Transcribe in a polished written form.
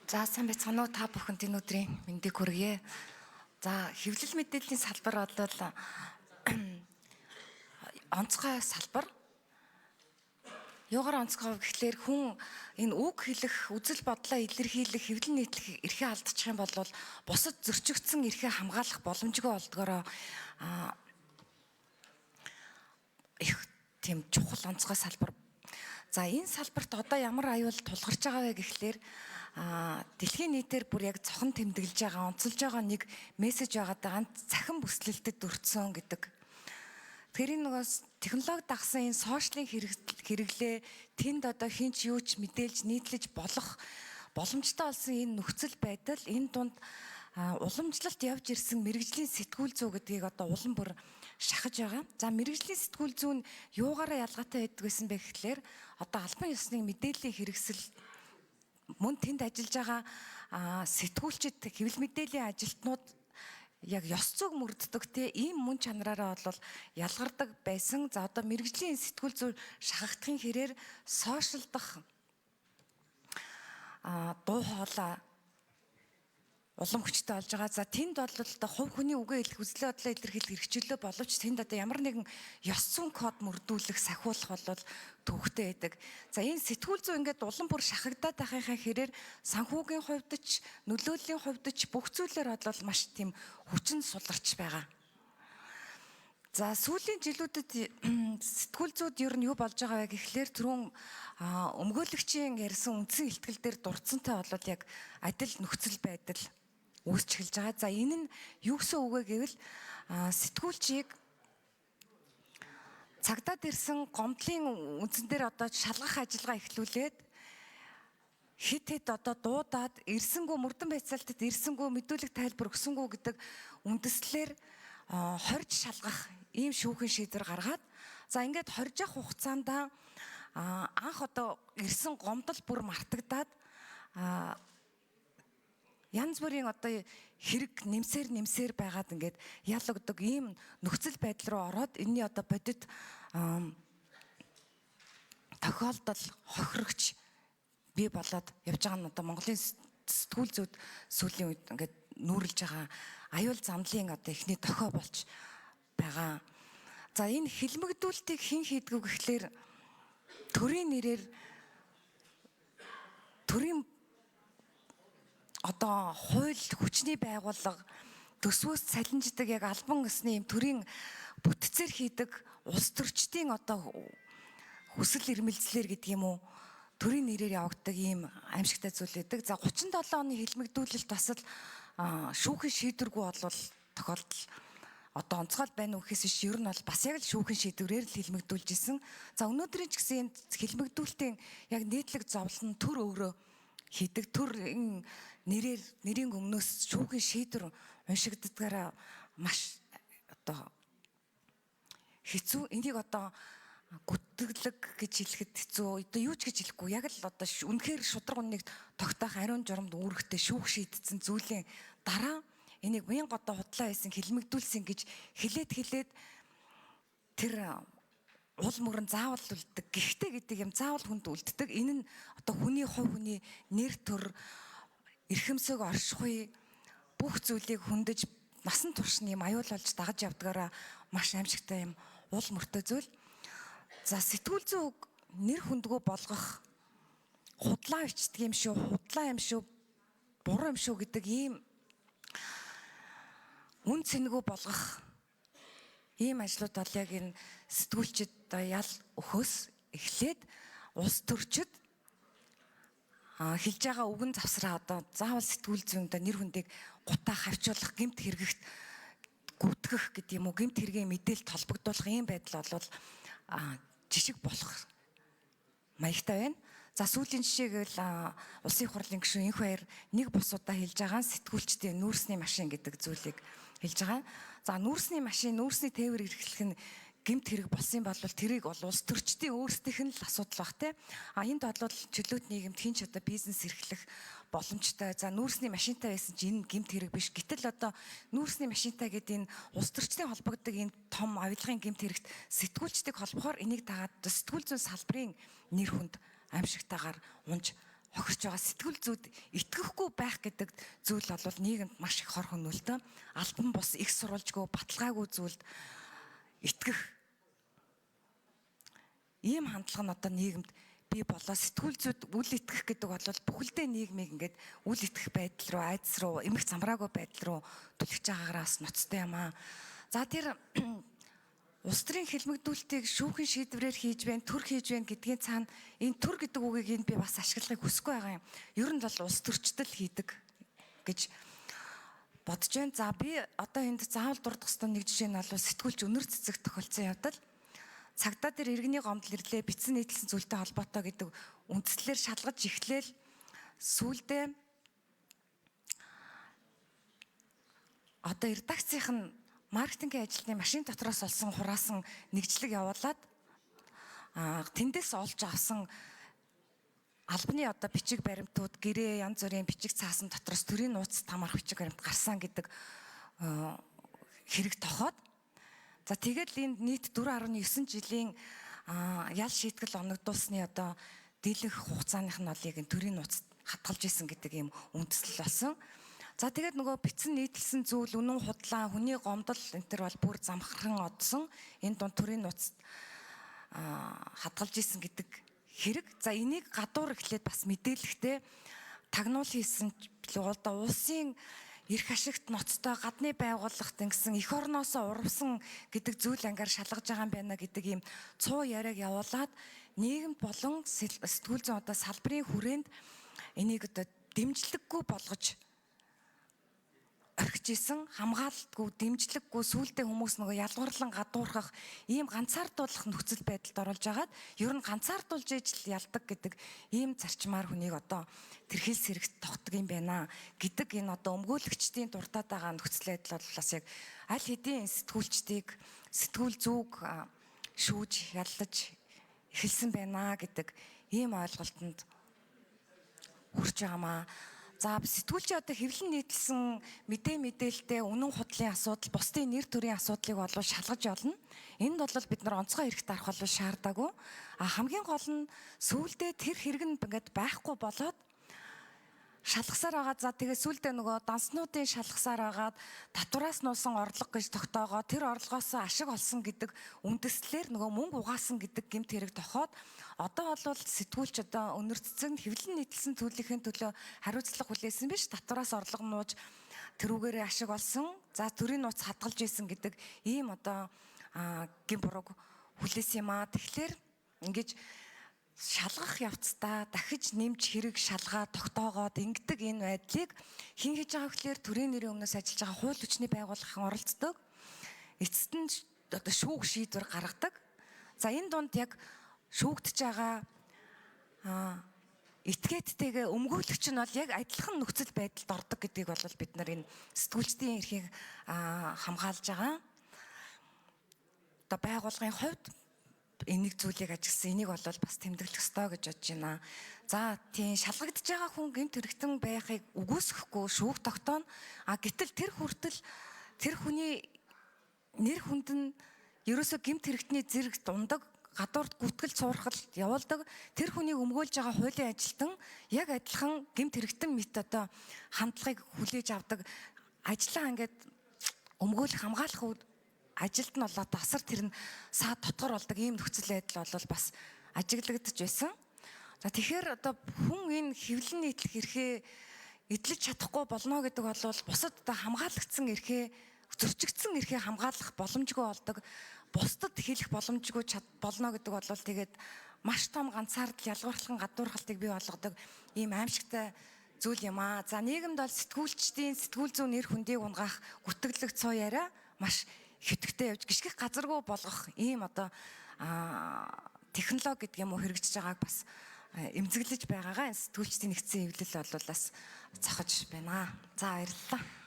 За, сайн байцгаана уу, та бүхэнд энэ өдрийн мэндийг хүргье. За, хэвлэл мэдээллийн салбар бол онцгой салбар. Юугаар онцгой вэ гэхлээр хүн энэ үг хэлэх, үзэл бодлоо илэрхийлэх, хэвлэл нийтлэх эрхээ алдчих юм бол бусад зөрчигдсөн эрхээ хамгаалах боломжгүй болдгороо их тийм чухал онцгой салбар. За, энэ салбарт одоо ямар аюул тулгарч байгаа вэ гэхлээр дэлхийн нийтээр бүр яг цохон тэмдэглэж байгаа, онцолж байгаа нэг мессеж байгаа даа, цахим бүслэлтэд өртсөн гэдэг. Тэгэхээр энэ нөгөө технологи дагсан энэ social ын хэрэглээ, тэнд одоо хэн ч юу ч мэдээлж нийтлэж болох боломжтой болсон энэ нөхцөл байдал, энэ дунд уламжлалт явж ирсэн мэргэжлийн сэтгүүл зүй гэдгийг одоо улам бүр шахаж байгаа. За, мэргэжлийн сэтгүүл зүй нь юугаараа ялгаатай байдаг байсан бэ гэхлээр одоо албан ёсны мэдээллийн хэрэгсэл мөн тэнд ажиллаж байгаа сэтгүүлчид, хэвлэл мэдээллийн ажилтнууд яг ёс зүйг мөрддөг те, ийм мөн чанараараа бол ялгардаг байсан. За, одоо мэргэжлийн сэтгүүл зүй шахагдахын хэрээр social дах дуу хоолой улам хүчтэй болж байгаа. За, тэнд бол одоо хувь хүний үгээ хэлэх, үзлээ бодлоо илэрхийлэх эрх чөлөө боловч тэнд одоо ямар нэгэн ёс зүйн код мөрдүүлэх, сахиулах бол төвөгтэй байдаг. За, энэ сэтгүүл зүй ингээд улам бүр шахагдаад байхынхаа хэрээр санхүүгийн хувьд ч, нөлөөллийн хувьд ч, бүх зүйлээр бол маш тийм хүчин суларч байгаа. За, сүүлийн жилүүдэд сэтгүүл зүйд ер нь юу болж байгаа вэ гэхлээр түрүүн өмгөөлөгчийн ярьсан үндсэн ихтгэл дээр дурдсантай бол яг адил нөхцөл байдал үүсч эхэлж байгаа. За, энэ нь юу гэсэн үг вэ гэвэл сэтгүүлчийг цагдаад ирсэн гомдлын үндсэн дээр одоо шалгах ажиллагаа эхлүүлээд хэд хэд одоо дуудаад ирсэнгүү, мөрдөн байцаалтад ирсэнгүү, мэдүүлэг тайлбар өгсөнгүү гэдэг үндэслэлээр хорж шалгах ийм шүүхийн шийдвэр гаргаад, за, ингээд хорж явах хугацаанд анх одоо ирсэн гомдол бүр мартагдаад янз бүрийн одоо хэрэг нэмсээр нэмсээр байгаад ингээд ял өгдөг ийм нөхцөл байдал руу ороод энэний одоо бодит тохиолдол хохирогч бий болоод явж байгаа нь одоо Монголын сэтгүүл зүйд сүүлийн үед ингээд нүүрлж байгаа аюул замлын одоо эхний дохио болж байгаа. За, энэ хилмигдүүлэлтийг хэн хийдэг вэ гэхлээр төрийн нэрээр төрийн одоо хууль, хүчний байгууллага, төсвөөс цалинждаг яг албан ёсны юм төрийн бүтцээр хийдэг улс төрчдийн одоо хүсэл эрмэлзлээр гэдэг юм уу, төрийн нэрээр явагддаг ийм аимшигтай зүйл байдаг. За, 37 оны хилмигдүүлэлт бас л шүүхийн шийдвэргүй болвол тохиолдол одоо онцгой байна уу гэхээс биш, ер нь бол бас яг л шүүхийн шийдвэрээр л хилмигдүүлж исэн. За, өнөөдрийн ч гэсэн энэ хилмигдүүлэлтийн яг нийтлэг зовлон төр өөрөө хийдэг, төр энэ нэрээр нэрийн өмнөөс шүүхийн шийдвэр уншигддгаараа маш одоо хэцүү. Энийг одоо гүтгэлэг гэж хэлэхэд хэцүү. Одоо юу ч гэж хэлэхгүй. Яг л одоо үнэхээр шударга үнэнийг тогтоох ариун журамд үүрэгтэй шүүх шийдсэн зүйлийн дараа энийг мянга одоо худлаа байсан, хилмигдүүлсэн гэж хэлээд хэлээд тэр уул мөрөн заавал үлддэг. Гэхдээ гэдэг юм заавал хүнд үлддэг. Энэ нь одоо хүний хувь хүний нэр төр, эрхэмсэг, оршихуй бүх зүйлийг хөндөж насан турш нь юм аюул болж дагаж явдгаараа маш аимшигтай юм уул мөртэй зүйл. За, сэтгүүл зүйг нэр хүндгүү болгох, худлаа бичдэг юм шүү, худлаа юм шүү, буруу юм шүү гэдэг ийм үнэ цэнэгүй болгох ийм ажлууд бол яг энэ сэтгүүлчид ял өхөөс эхлээд улс төрчид хэлж байгаа үгэн завсраа одоо заавал сэтгүүл зүйн одоо нэр хүндийг гутаа хавчуулах, гэмт хэрэгт гүтгэх гэдэг юм уу, гэмт хэргийн мэдээлэлд холбогдуулах ийм байдал бол жишг болох маягтай байна. За, сүүлийн жишээ гэвэл улсын их хурлын гишүүн Энх баяр нэг бус удаа хэлж байгаа сэтгүүлчдийн нүүрсний машин гэдэг зүйлийг хэлж байгаа. За, нүүрсний машин, нүүрсний тээвэр эрхлэх нь гэмт хэрэг болсон бол тэрийг бол улс төрчдийн өөрсдийнх нь л асуудал байх те. А энд бол чөлөөт нийгэмд хэн ч одоо бизнес эрхлэх боломжтой. За, нүүрсний машинтай байсан чинь энэ гэмт хэрэг биш. Гэтэл одоо нүүрсний машинтай гэдэг энэ улс төрчдийн холбогддог энэ том авилгын гэмт хэрэгт сэтгүүлчдийг холбохоор энийг дагаад сэтгүүл зүйн салбарын нэр хүнд аимшигтайгаар унж хохирч байгаа. Сэтгүүл зүйд итгэхгүй байх гэдэг зүйл бол нийгэмд маш их хор хөнөөлтөө. Албан бус их сурвалжгүй, баталгаагүй зүйлд итгэх ийм хандлага нь одоо нийгэмд бий болоо. Сэтгүүл зүйд үл итгэх гэдэг бол бүхэлдээ нийгмийг ингээд үл итгэх байдал руу, айдас руу, эмх замраагүй байдал руу түлхэж байгаагаас ноцтой юм аа. За, тэр улс төрийн хэлмэгдүүлэлтийг шүүхэн шийдвэрээр хийж байна, төр хийж байна гэдгийн цаана энэ төр гэдэг үгийг энд би бас ашиглахыг хүсэхгүй байгаа юм. Ер нь бол улс төрчдөл хийдэг гэж бодож байна. За, би одоо энд заавал дурдах ёстой нэг жишээ нь бол сэтгүүлч Өнөр Цэцэг тохиолдсон явдал. Цагдаа дээр иргэний гомдол ирлээ, бичсэн нийтлсэн зүйлтэй холбоотой гэдэг үндслээр шалгаж эхлээл сүүлдээ одоо редакцийнх нь маркетингийн ажилтны машин дотроос олсон хураасан нэгжлэг явуулаад, тэндээс олж авсан албаны одоо бичиг баримтууд, гэрээ, янз бүрийн бичиг цаасан дотроос төрийн нууц тамарх бичиг баримт гарсан гэдэг хэрэг тохоод, за, тэгэл энд нийт 4.9 жилийн ял шийтгэл оногдуулсны одоо дийлэнх хугацааных нь бол яг энэ төрийн нууц хадгалж исэн гэдэг ийм үндэслэл болсон. За, тэгээд нөгөө бичсэн нийтлсэн зүйл, үнэн худлаа, хүний гомдол энэ төр бол бүр замхархан одсон. Энэ дунд төрийн нууц хадгалж исэн гэдэг хэрэг. За, энийг гадуур эхлээд бас мэдээлэхдээ тагнуул хийсэн одоо улсын эрх ашигт ноцтой гадны байгууллагт ингэсэн, эх орноосоо урвсан гэдэг зүйл ангаар шалгаж байгаа юм байна гэдэг ийм цуу яриаг явуулаад, нийгэмд болон сэтгүүл зүйн одоо салбарын хүрээнд энийг одоо дэмжлэггүй болгож орхиж исэн, хамгаалалтгүй, дэмжлэггүй, сүүлдээ хүмүүс нөгөө ялгуурлан гадуурхах ийм ганцаардуулах нөхцөл байдалд оруулж агаад, ер нь ганцаардуулж ижил ялдаг гэдэг ийм зарчмаар хүнийг одоо тэрхэл сэрэгт тогтдог юм байна гэдэг энэ одоо өмгөөлөгчдийн дуртад байгаа нөхцөл байдал бол бас яг аль хэдийн сэтгүүлчдийг, сэтгүүл зүүг шүүж яллаж эхэлсэн байна гэдэг ийм ойлголтонд хүрч байгаамаа. За, сэтгүүлчийн одоо хэвлэн нийтлсэн мэдээ мэдээлэлтэй үнэн худлын асуудал, бусдын нэр төрийн асуудлыг бол шалгаж олно. Энд бол бид нар онцгой эрх дарах бол шаардаагүй. А хамгийн гол нь сүүлдээ тэр хэрэг нь ингээд байхгүй болоод шалгасаар байгаа. За, тэгээ сүүлдээ нөгөө данснуудын шалгасаар байгаад татвараас нуусан орлого гэж тогтоогоо, тэр орлогоос ашиг олсон гэдэг үндэслэлээр нөгөө мөнгө угаасан гэдэг гэмт хэрэг тохоод, одоо бол сэтгүүлч одоо Өнөр Цэцэг хэвлэн нийтлсэн зүйлийнхээ төлөө хариуцлага хүлээсэн биш, татвараас орлого нууж тэрүүгээрээ ашиг олсон. За, төрийн нууц хадгалж исэн гэдэг ийм одоо гэм бурууг хүлээсэн юм аа. Тэгэхээр ингэж шалгах явцдаа дахиж нэмж хэрэг шалгаа тогтоогоод ингэдэг энэ байдлыг хэн хийж байгаа гэхлээр төрийн нэрийн өмнөөс ажиллаж байгаа хууль хүчний байгууллагын оролцдог. Эцэст нь одоо шүүх шийдвэр гаргадаг. За, энэ дунд яг шүүгдэж байгаа этгээдтэйгээ өмгөөлөгч нь бол яг адилхан нөхцөл байдалд ордог гэдгийг бол бид нар энэ сэтгүүлчдийн эрхийг хамгаалж байгаа одоо байгууллагын хувьд энийг зүйлийг ажигласан, энийг бол бас тэмдэглэх ёстой гэж бодож байна. За, тийм шалгагдж байгаа хүн гэмт хэрэгтэн байхыг үгүйсгэхгүй шүүх тогтооно. А гэтэл тэр хүртэл тэр хүний нэр хүнд нь ерөөсөө гэмт хэрэгтний зэрэг дундаг, гадуурд гүтгэл цуурхал явуулдаг. Тэр хүнийг өмгөөлж байгаа хуулийн ажилтан яг адилхан гэмт хэрэгтэн мэт одоо хандлагыг хүлээж авдаг. Ажлаа ингээд өмгөөлөх, хамгаалах ажилд нь болоо тасар тэр нь саад дотгор болдог ийм нөхцөл байдал бол бас ажиглагдаж байсан. За, тэгэхээр одоо хүн энэ хэвлэн нийтлэх эрхээ эдлэж чадахгүй болно гэдэг бол бусад одоо хамгаалагдсан эрхээ, зөрчигдсөн эрхээ хамгаалах боломжгүй болдог. Бусдад хэлэх боломжгүй чад болно гэдэг бол тэгээд маш том ганцаардал, ялгуурхлан гадуурхалтыг бий болгодог ийм аимшигтай зүйл юм аа. За, нийгэмд бол сэтгүүлчдийн сэтгүүл зүйн нэр хүндийг унгаах гүтгэлэг цуу яриа маш ихэвчлэн явж гიშгэх газаргүй болгох ийм одоо технологи гэдэг юм уу хэрэгжиж байгааг бас эмзэглэж байгаагаа сэтгүүлчдийн нэгдсэн хэвлэл бол бас цохож байна. За, баярлалаа.